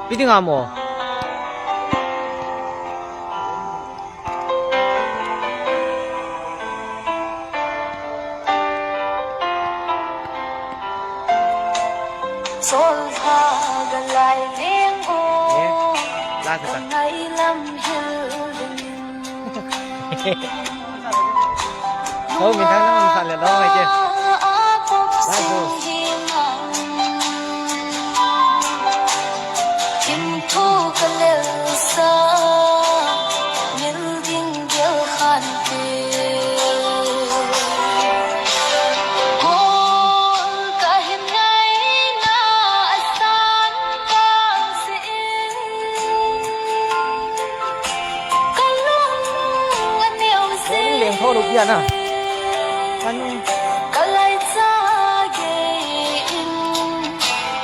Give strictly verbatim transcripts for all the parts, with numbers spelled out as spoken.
Pi ding a mo. Sol ha ga lai leng o. Eh, la ka ta. Ka ngai lam hil ding. Ho, min thang nang sa le lo ngai che. Ba zo. Kim thu ka lel sa, mil ding gel khan te. Gol ka hin ngai na a san ka si in. Ka lung a neo se. Leng tho lu pia na. Kan ka lai cha ge in,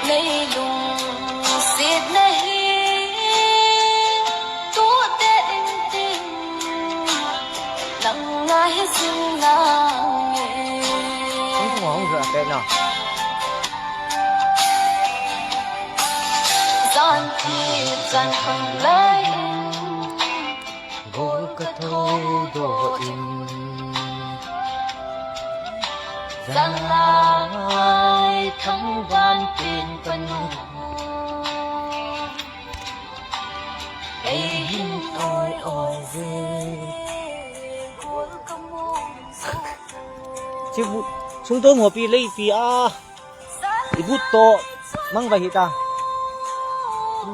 nei lungset na hi, tu te in tin, nang ngai zing nang e. Hong hong sa te na. Zan ti zan hang lai in. Gol ka thou doh in, zanglai thangvan pen panu. Ei hin oi oi je. Chi bu, sung to mo pi lei pi a. I bu to mang vai hi ta.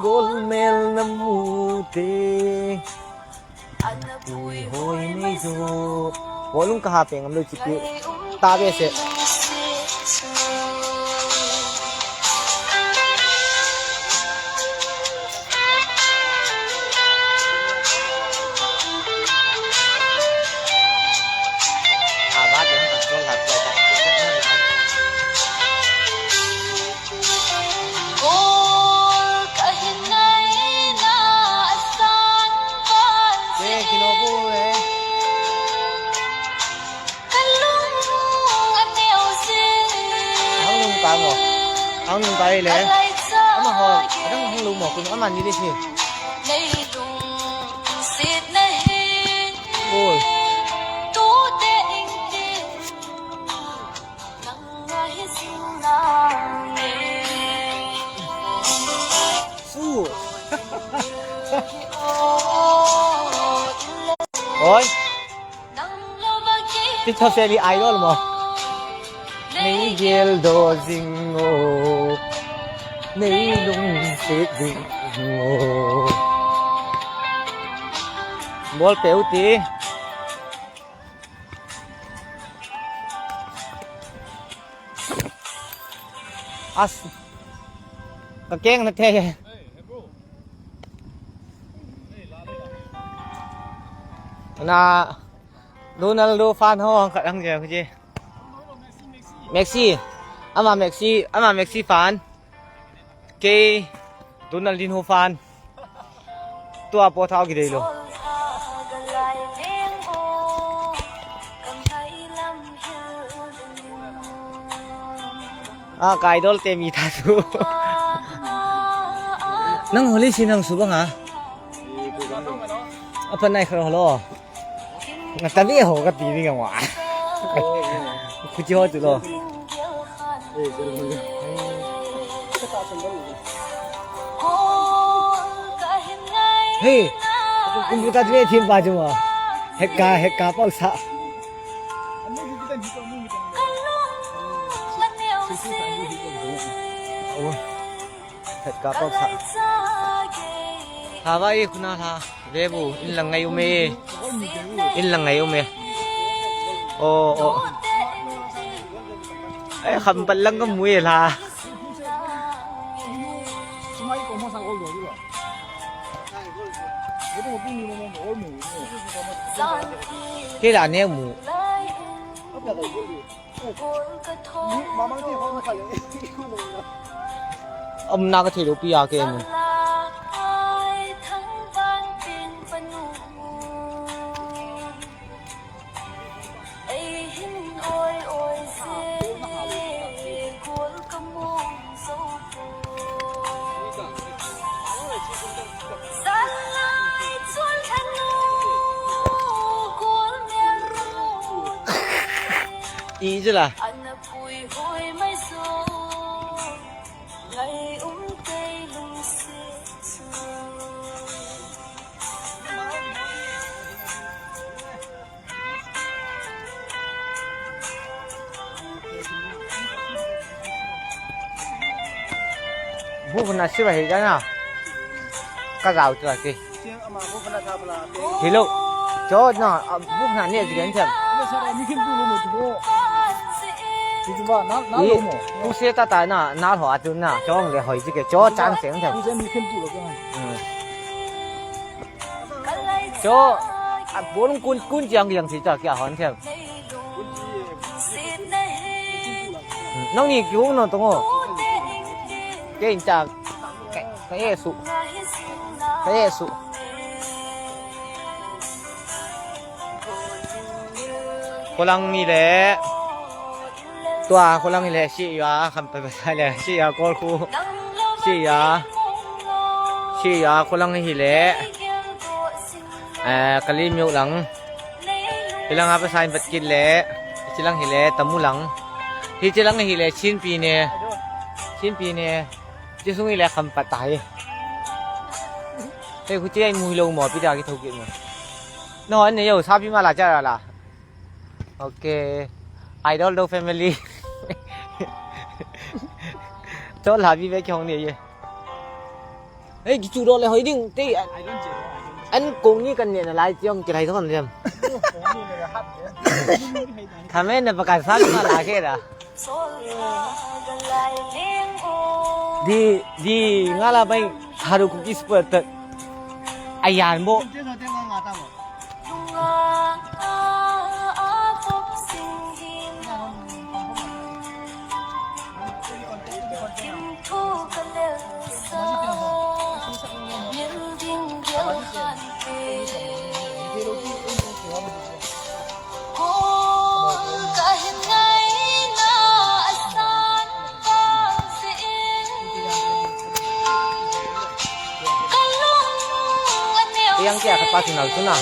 Gol mel na mu te. Ana pui hoi nei zo. Volume ka ha peng am lo chi pi. Ta be se. A ba de ka sol la ta. Kol ka hin ngai na a san val. Che, kino bu e. Ka lung a neo se. Hang lung ka mo. Hang lung ka le. Ka lai cha. Ama ho. Adang hang lung mo. Kun ama ni le si. Nei lungset na hi. Oi. Tu te ing te. Su. Oi. Ti tho se li idol mo. Nei gel doh jing o. Nei lungset jing o. Bol pe u ti. As. Ka keng na the. Na Ronaldo fan ho khat ang je, je. Messi. Ama Messi, ama Messi fan. Kei Ronaldinho fan. Tua po thao kidei lo. A, ka idol te mi tha tu. Nang holi si nang su bang a. Apa nai khar holo. Nga tabi ho ka ti ni nga wa. Kuchi ho tu lo. Hey, computer tu ni thim pa chu ma. Hekka, hekka pau sa. Oh. Phet ka pau sa. Hla va e, khuna hla. Ve bu, in lang ngai um e. In lang ngai um e. Oh, oh. Ai, kham pat lang ka mu e hla. Kei la ne mu. Umna ka thei lou pi a kei mun. Ijila. Bufna siva hi jana. Ka jao chu ati. Hello. Cho na, bufna ne ji gen chem. Tu se ta ta na, na ho atu na, cho le hoi ji ke, cho chang seng chem. Cho, a bol kun kun jang jang si ta kya hon them. Nang ni kiu no tongo. Ke in ta, ke, ke su. Ke su. Kolang ni le. Tua, kolang hi le, si ya, kham pa pa le, si ya, kol khu. Si ya. Si ya, kolang hi le. Eh, kali miu lang. Hilang apa sign bat kit le. Silang hi le, tamu lang. Hi silang hi le, chin pi ne. Chin pi ne. Chisung hi le, kham pa ta hi. Hei, khu chi ai mu hi lo mo, pi da ki thau kit mo. No, an ne yo, sa pi ma la cha la. Ok. Idol do family. Cho la bi ve kyong ni ye. Ei, kichu do le hoi ding te. An kong ni kan ne na lai tiong ki lai thon lem. Thame na pa ka sa ma la ke da. Di, di, nga la bai haru cookies pa ta. Ayan mo. Tiang tia khat pa chunal chuna.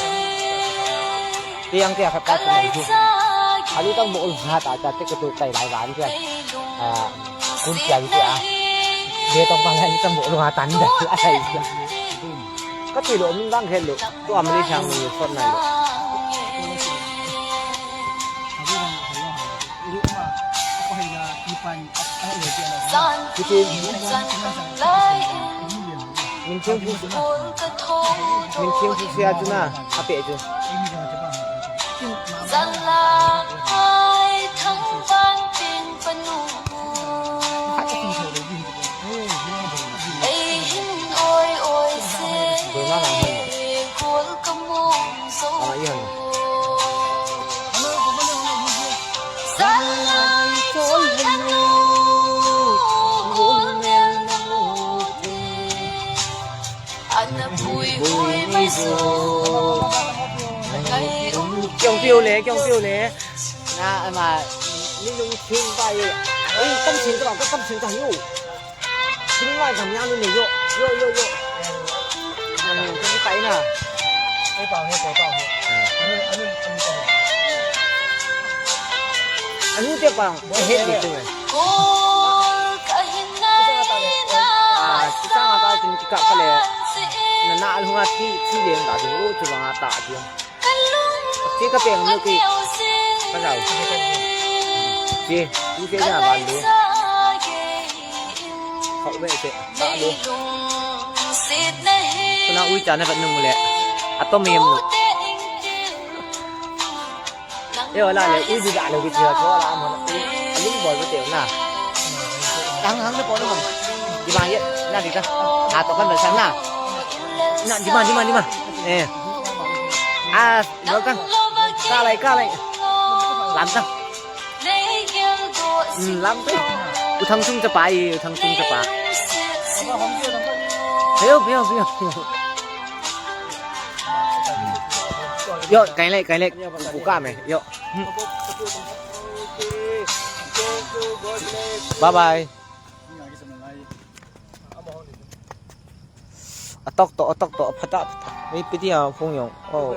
Tiang tia khat pa chunal chu. Alu tang bol ha ta ta te ka tu tai lai van tia. Ah, kun tia tia. Be tong pa lai tang bol ha tan da. Ai. Ka ti lo min dang khen lo. Tu am ni sang ni sot nai lo. Kitin. Min thing phu, min thing phu sia chu na, a pe chu. Doi na lang hen. Ama i hen. Kyong piu le, kyong piu le. Na, ama, ni lung thing pa ye. Ei, kam thing ka, kam thing ka yo. Thing lai kam yang ni yo, yo, yo, yo. Anu, thing pa na. Ei pa he, pa pa he. Anu, anu, anu pa. Anu te pa, he ni tu. Ah, kita ngata tin kita pale. Na na alhunga ti ti le ngata tu tu ngata tu. Ti ka peng lo ki. Ka jao. Ti, ti ke na ba lo. Kau be te. Ba lo. Kuna ui cha na ba nu le. Atom yem lo. Eo la le, ui di da le, ui di da, cho la mo, ui, ui bol ui teo na. Hang, hang na po na mo. Di ma ye, na di ta. Na to kan bel sang na. Na, di ma, di ma, di ma. Eh. Ah, bol kan. Ka lai, ka lai. Lam ta. Hmm, lam ta. U thang chung cha pa ye, u thang chung cha pa. Peo, peo, peo, peo. Yo, kai le, kai le, ku ka me, yo. Bye bye. Atok to, atok to, phata, phata. Ei, piti a phung yong. Oh.